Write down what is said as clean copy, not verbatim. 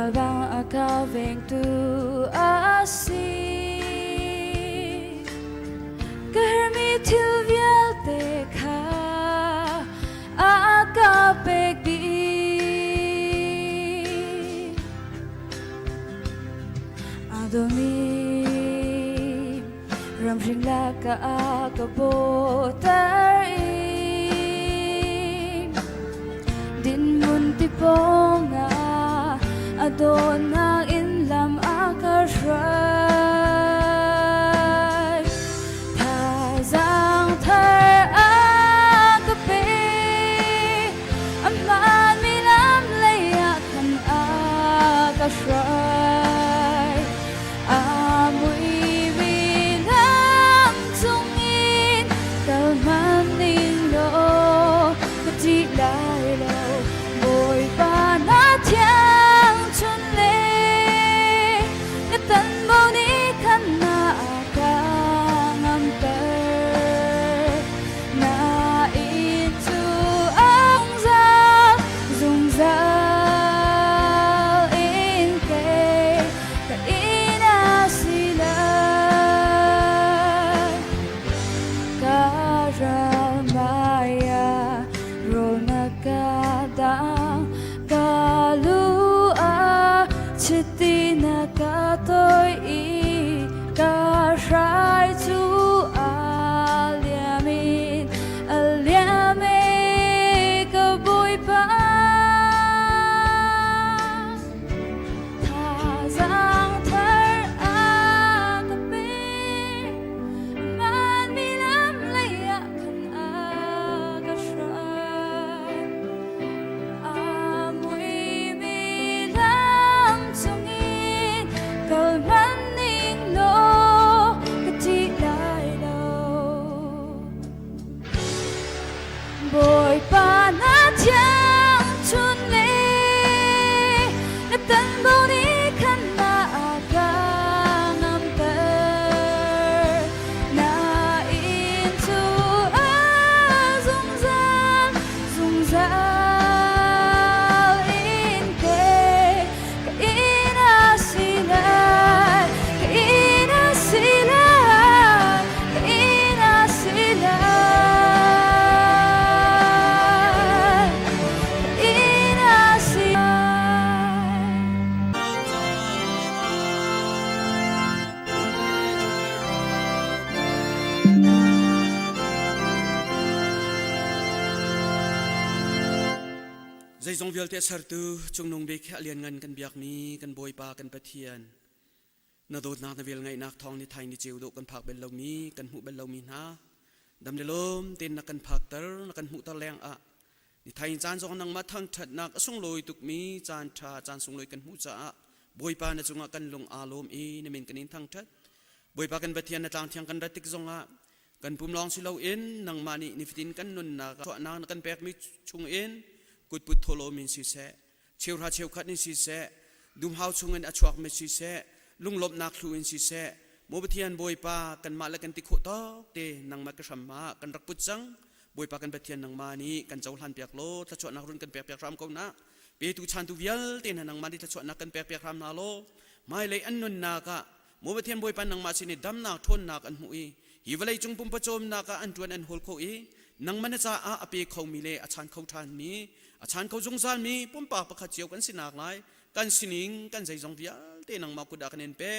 Bang a ka vengtu a si. Ka herhmi thil vialte kha a ka pek dih. A dawmi ramhring lakah a ka bawhter i dinhmun ti pawngah a dawtnak in lam a ka hruai. Thazaang thar a ka pe, a hmaanmi lam lei ah khan a ka hruai. A muimi lam chungin kal hmanh ning law ka ṭih lai lo. Bawipa na thiang chun le na tanbo nih khan na ka ngamter. Na inn cu a zungzal, zungzal in kei ka inn a si lai. Ka ral maya rawl na ka dang ka lu ah chiti na ka toi i ka hrai cu a liam in a liam e ka Bawipa. Thazaang thar a ka pe Hmaanmi lam lei ah khan a ka hruai. A muimi lam chungin kal hmanh ning law ka ṭih lai lo. Bawipa na thiang chun le na tanbo nih khan na ka ngamter. Na inn cu a zungzal, zungzal in kei ka inn a si lai, ka inn a si lai, ka inn a si lai, ka inn a si lai. Zeizong vialte sertu cungnung bik a lianngan kan biakmi kan Bawipa kan Pathian na dawtnak na velngeihnak thawng ni thai ni ceu dawh kan phak bel lomi kan hmuh bel lomi hna dam le lawm tein na kan phakter na kan hmuhter leng ah ni thai caan zong nangmah thangṭhatnak a sunglawi tukmi caan ṭha caan sunglawi kan hmuh caah Bawipa na cungah kan lung aa lawm i na min kan in thangṭhat Bawipa kan Pathian na tlang thiang kan rat tik zongah Kan pum lawng si loin nangmah nih nifatin kan nunnak chuahnak na kan pekmi chungin kutput thawhlawm in siseh, cheuhra cheukhat in siseh, dumhau chungin a chuakmi siseh, lunglawmhnak thlu in siseh, maw Pathian Bawipa kanmah le kan ti khawh tawk te nangmah ka hram ah kan rak put cang. Bawipa kan Pathian nangmah nih kan cohlan piak law thluachuahnak run kan pek piak hram ko na. Petu chantu vialte hna nangmah nih thluachuahnak kan pek piak hram hna law hmailei an nunnak ah Maw Pathian Bawipa nangmah sin i damnak ṭhawnnak an hmuh i hi vawlei cung pumpa cawmnak ah an ṭuan an hawl kho i nangmah na caah a pe khomi le a chan kho ṭhanmi a chan kho zungzalmi pumpak pakhat cio kan si nak lai kan sining kan zeizong vialte nangmah kut ah kan in pek.